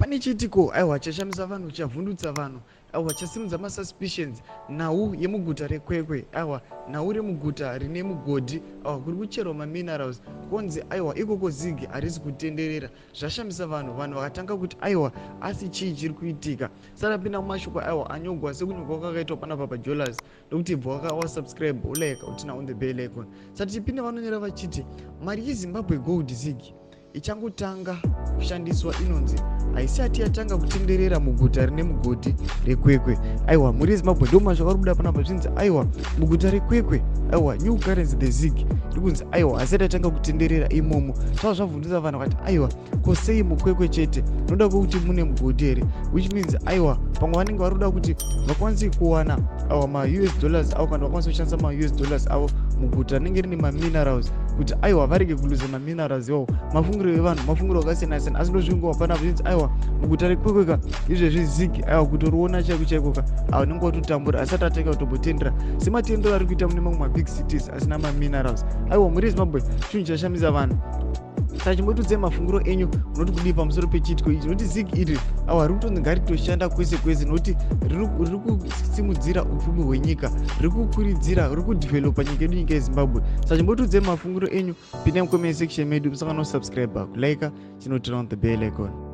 Pane chiitiko, aiwa, chashamisa vanhu, chavhundutsa vanhu, aiwa, chasimudza masuspicions. Nhau yemuguta reKwekwe, aiwa, nhau remuguta rine mugodhi, aiwa, kuri kucherwa maminerals, konzi aiwa ikoko ZiG harisi kutenderera. Zvashamisa vanhu, vanhu vakatanga kuti aiwa, asi chii chiri kuitika? Sarapinda mumashoko, aiwa, anyogwa sekunyogwa kwakaitwa panapa paJolas, nokuti bva wasubscribe, ulike, uturn on the bell icon. Sati tipinde, vanonyora vachiti mari yeZimbabwe Gold, ZiG, ichangotanga kushandiswa inonzi haisati yatanga kutenderera muguta rine mugodhi reKwekwe. Aiwa, mhuri yeZimbabwe, ndo mashoko ari kubuda panapa. Zvinzi aiwa, muguta reKwekwe, aiwa, new currency, the ZiG, iri kunzi aiwa haisati yatanga kutenderera imomo. Zvava zvavhundisa vanhu vakati aiwa, ko sei muKwekwe chete? Noda kwekuti mune mugodhi here? Which means aiwa, pamwe vanenge vari kuda kuti vakwanise kuwana aiwa maUS dollars avo, kana vakwanise kushandisa maUS dollars avo muguta rinenge rine maminerals, kuti aiwa varege kuluza maminerals iwawo. Mafungiro evanhu, mafungiro akasiyana siyana, asi ndozvingova panapa. Zvinzi aiwa, muguta reKwekweka izvezvi ZiG, aiwa, kutoriona chaiko chaiko ka, aiwa, unenge watotambura, asati atanga kutombotendera sematendero ari kuita mune mamwe mabig cities asina maminerals. Aiwa, mhuri yeZimbabwe, chinhu chashamisa vanhu. Saka chimbotiudzai mafungiro enyu, munoti kudii pamusoro pechiitiko ichi? Nokuti ZiG iri, aiwa, riri kutonzi ngaritoshanda kwese kwese, nokuti riri kusimudzira upfumi hwenyika, riri kukuridzira, riri kudhevhelopa nyika yedu, nyika yeZimbabwe. Saka chimbotiudzai mafungiro enyu, pindai mucomment section medu, musangano subscribe, kulike, chinoturn on the bell icon.